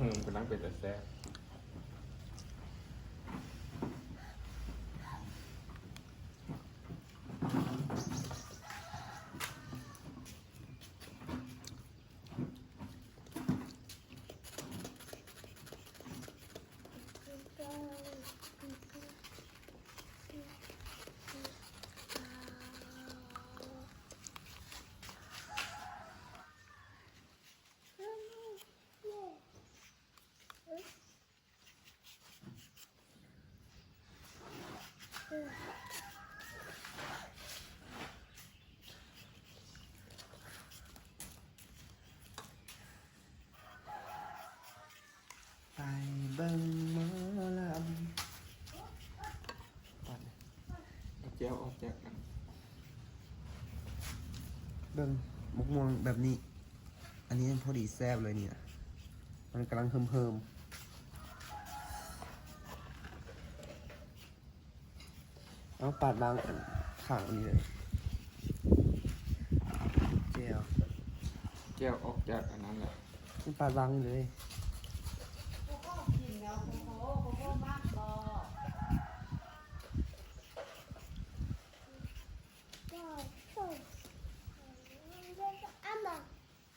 ອືມ ກຳລັງເປັນຕາແຊບ. ໄປເບິ່ງໝໍລຳ. ເອົາແຈ່ວອອກຈາກກັນ. ເບິ່ງໝາກມ່ວງແບບນີ້ ອັນນີ້ພໍດີແຊບເລີຍນີ້ນະ ມັນກຳລັງເຮີມໆ. ເອົາປາດວາງອັນຂ້າງນີ້ເລີຍ ແຈ່ວ ແຈ່ວອອກຈາກອັນນັ້ນແຫຼະ ປາດວາງນີ້ເລີຍ.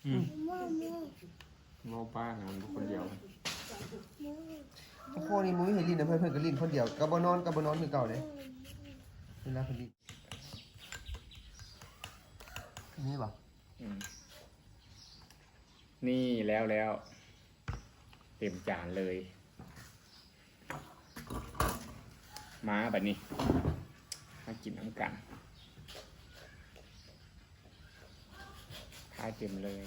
ອືມ ເວົ້າໄປນະ ຢູ່ຄົນດຽວ. ໂອ້ໂຫ ນີ້ບໍ່ມີໃຜຫຼິ້ນນຳເພິ່ນ ເພິ່ນກໍຫຼິ້ນຄົນດຽວ ກໍບໍ່ນອນ ກໍບໍ່ນອນຄືເກົ່າເດ້ ເວລາເພິ່ນຫຼິ້ນ. ນີ້ບໍ່? ອືມ ນີ້ແລ້ວ ແລ້ວ ເຕັມຈານເລີຍ. ມາບັດນີ້ ມາກິນນຳກັນ ພາຍເຕັມເລີຍ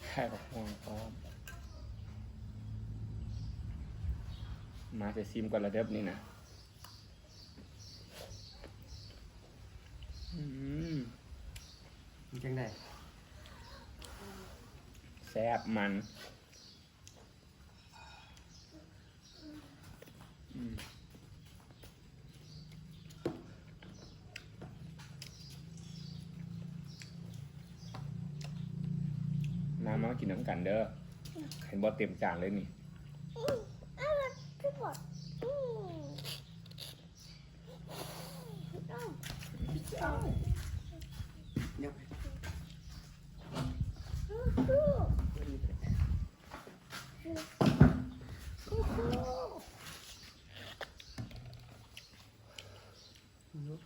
ພາຍບັກມ່ວງພ້ອມ. ມາ ຈະຊີມກ່ອນລະເດີບນີ້ນະ. ອືມ ເປັນຈັ່ງໃດ? ແຊບ ມັນ. ອືມ ມາ ມາກິນນຳກັນເດີ ເຫັນບໍ່ ເຕັມຈານເລີຍນີ້. ອືມ ອືມ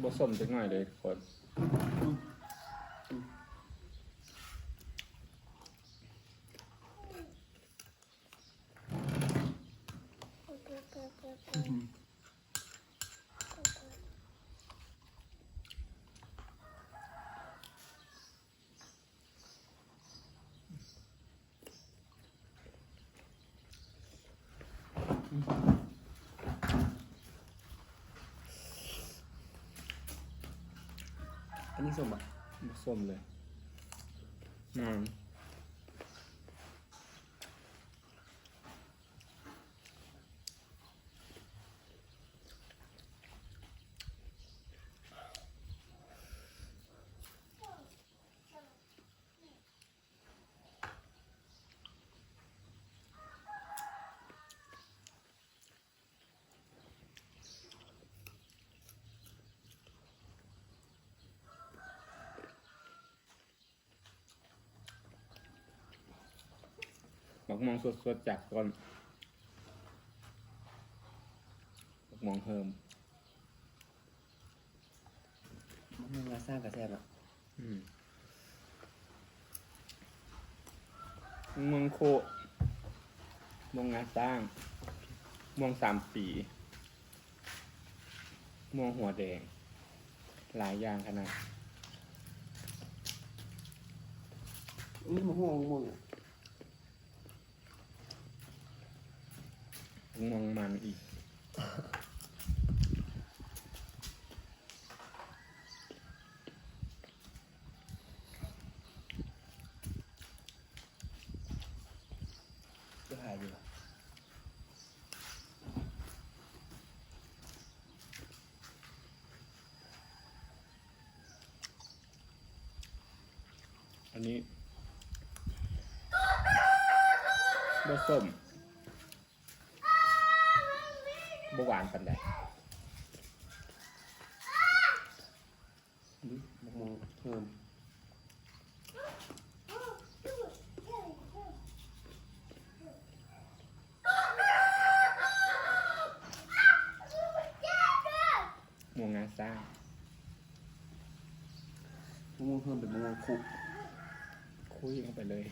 ບໍ່ສົ້ມຈັກໜ້ອຍເລີຍທຸກຄົນ. ອັນນີ້ສົ້ມບໍ່? ບໍ່ສົ້ມເລີຍ. ອືມ. ໝາກມ່ວງສົດໆ ຈາກຕົ້ນ ໝາກມ່ວງເຮີມ. ໝາກມ່ວງງາຊ້າງກໍແຊບເນາະ. ອືມ ມ່ວງໂຄ ມ່ວງງາຊ້າງ ມ່ວງສາມປີ ມ່ວງຫົວແດງ ຫຼາຍຢ່າງຂະໜາດ. ນີ້ໝາກມ່ວງ ໝາກມ່ວງ ໝາກມ່ວງມັນອີກ. ນີ້ບໍ່ສົ້ມ ບໍ່ຫວານປານໃດ. ອືມ ບັກມ່ວງເພີ່ມ ມ່ວງງາຊ້າງ ບັກມ່ວງເພີ່ມເປັນບັກມ່ວງຄຸ ຄຸຍລົງໄປເລີຍ.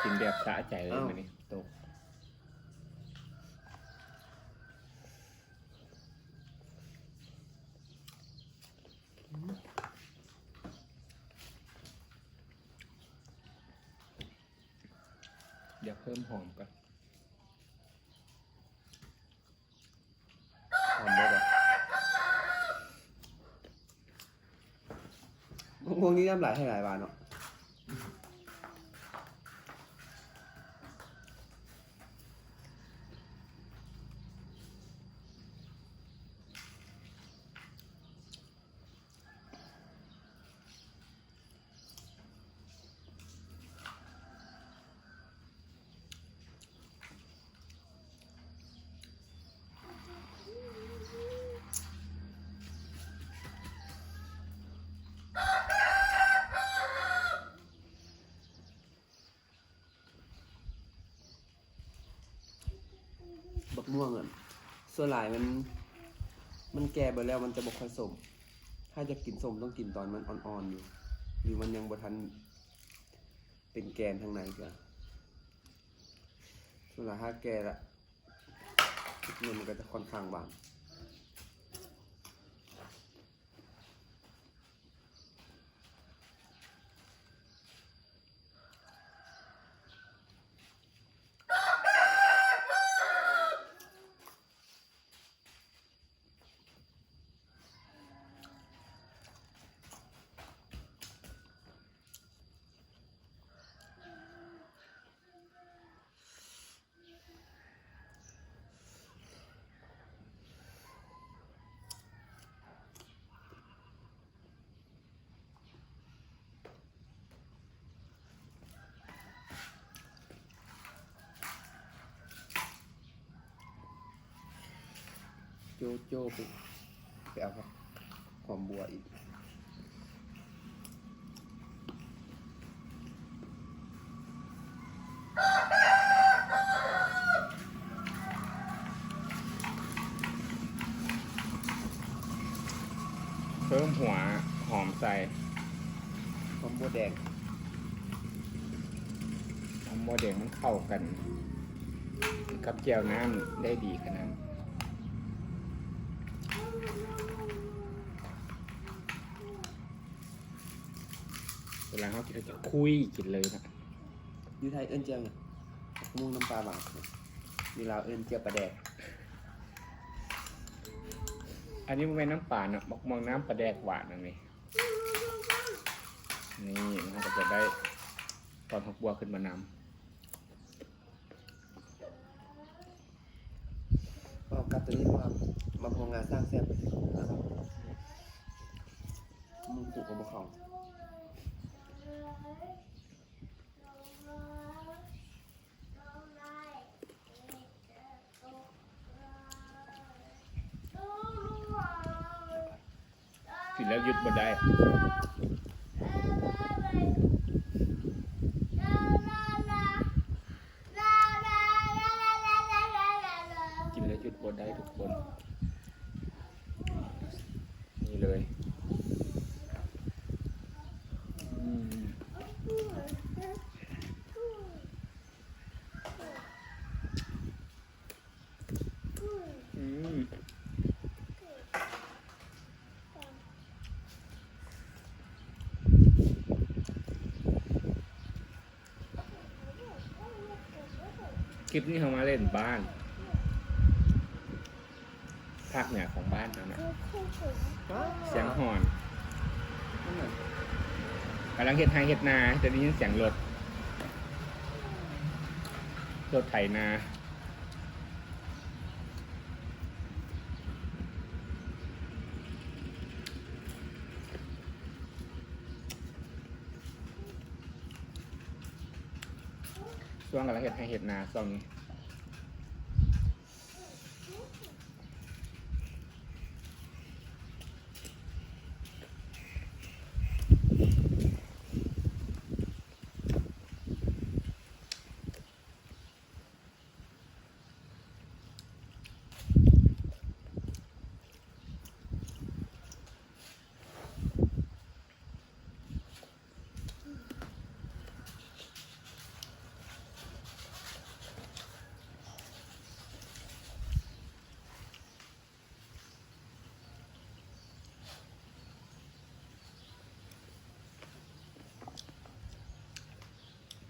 ກິນແບບສະໃຈເລີຍມື້ນີ້. ດຽວເພີ່ມຫອມກ່ອນ. ຫອມເບີດ ບັກມ່ວງນີ້ນ້ຳລາຍໃຫ້ຫຼາຍຫວານເນາະ. ບັກມ່ວງ ສ່ວນຫຼາຍມັນ ມັນແກ່ເບີດແລ້ວ ມັນຈະບໍ່ຄ່ອຍສົ້ມ. ຖ້າຢາກກິນສົ້ມ ຕ້ອງກິນຕອນມັນອ່ອນໆຢູ່ ຫຼືມັນຍັງບໍ່ທັນເປັນແກ່ນທາງໃນເທື່ອ. ສ່ວນຫຼາຍຖ້າແກ່ລະ ມັນກໍຈະຂ້ອນຂ້າງຫວານ. ໂຈໂຈ້ ໄປ ໄປເອົາຫອມບົວອີກ. ເພີ່ມຫົວຫອມໃສ່ ຫອມບົວແດງ ຫອມບົວແດງມັນເຂົ້າກັນກັບແຈ່ວນ້ຳໄດ້ດີຂະໜາດ. ເວລາເຮົາກິນ ເຮົາຈະຄຸຍກິນເລີຍນະ. ຢູ່ໄທເອີ້ນແຈ່ວຫຍັງ? ໝາກມ່ວງນ້ຳປາຫວານ. ຢູ່ລາວເອີ້ນແຈ່ວປາແດກ. ອັນນີ້ບໍ່ແມ່ນນ້ຳປາເນາະ, ໝາກມ່ວງນ້ຳປາແດກຫວານອັນນີ້. ນີ້ ເຮົາກໍຈະໄດ້ຕອນໝາກບົວຂຶ້ນມານຳ. ເອົາກັບໂຕນີ້ ເພາະວ່າໝາກມ່ວງງາຊ້າງແຊບ. ໝູກກຸກໍບໍ່ເຂົ້າ. ກິນແລ້ວຢຸດບໍ່ໄດ້. ກິນແລ້ວຢຸດບໍ່ໄດ້ທຸກຄົນ. ນີ້ເລີຍ. ອືມ. ອືມ. ຄລິບນີ້ເຮົາມາຫຼິ້ນບ້ານ ພາກເໜືອຂອງບ້ານເຮົານະ. ສຽງຫອນ ກຳລັງເຮັດໄຮ່ເຮັດນາ ຈະໄດ້ຍິນສຽງລົດ ລົດໄຖນາ. ຊ່ວງກຳລັງເຮັດໄຮ່ເຮັດນາຊ່ວງນີ້.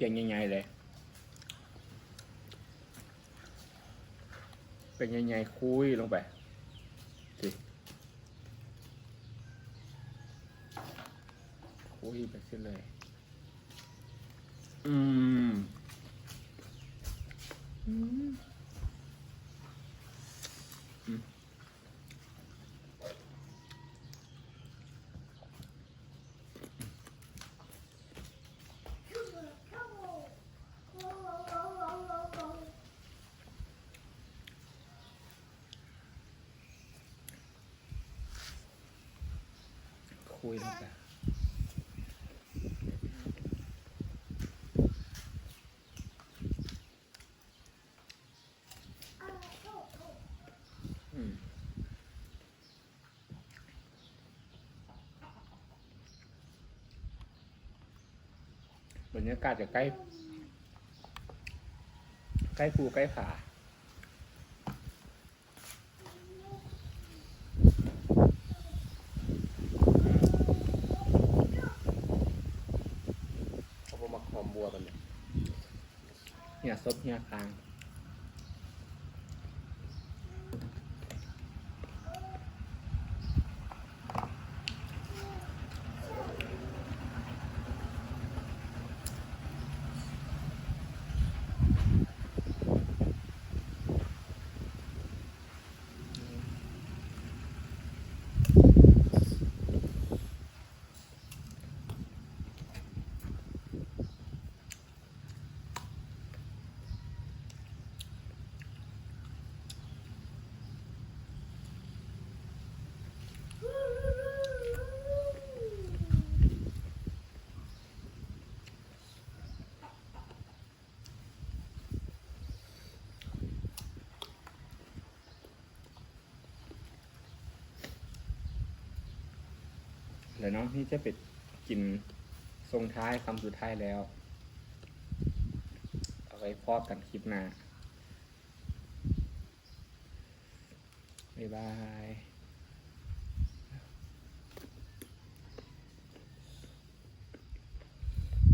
ປຽງໃຫຍ່ໆເລີຍ ປຽງໃຫຍ່ໆ ຄຸຍລົງໄປຊິ ຄຸຍໄປຊິເລີຍ. ອືມ ອືມ ອືມ. ຄຸຍລົງໄປ ອືມ. ບັນຍາກາດຈະໃກ້ ໃກ້ພູໃກ້ຜາ ເຂົາບໍ່ມັກຫອມບົວປານໃດ. ເຫື່ອສົບເຫື່ອຄາງ. ແລ້ວເນາະ ນີ້ຈະເປັນກິນສົ່ງທ້າຍ ຄຳສຸດທ້າຍແລ້ວ ເອົາໄວ້ພໍ້ກັນຄລິບໜ້າ ບາຍບາຍ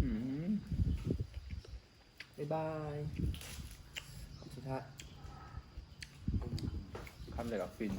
ອືມ. ບາຍບາຍ ຄຳສຸດທ້າຍ ຄຳໃດກໍຟິນ.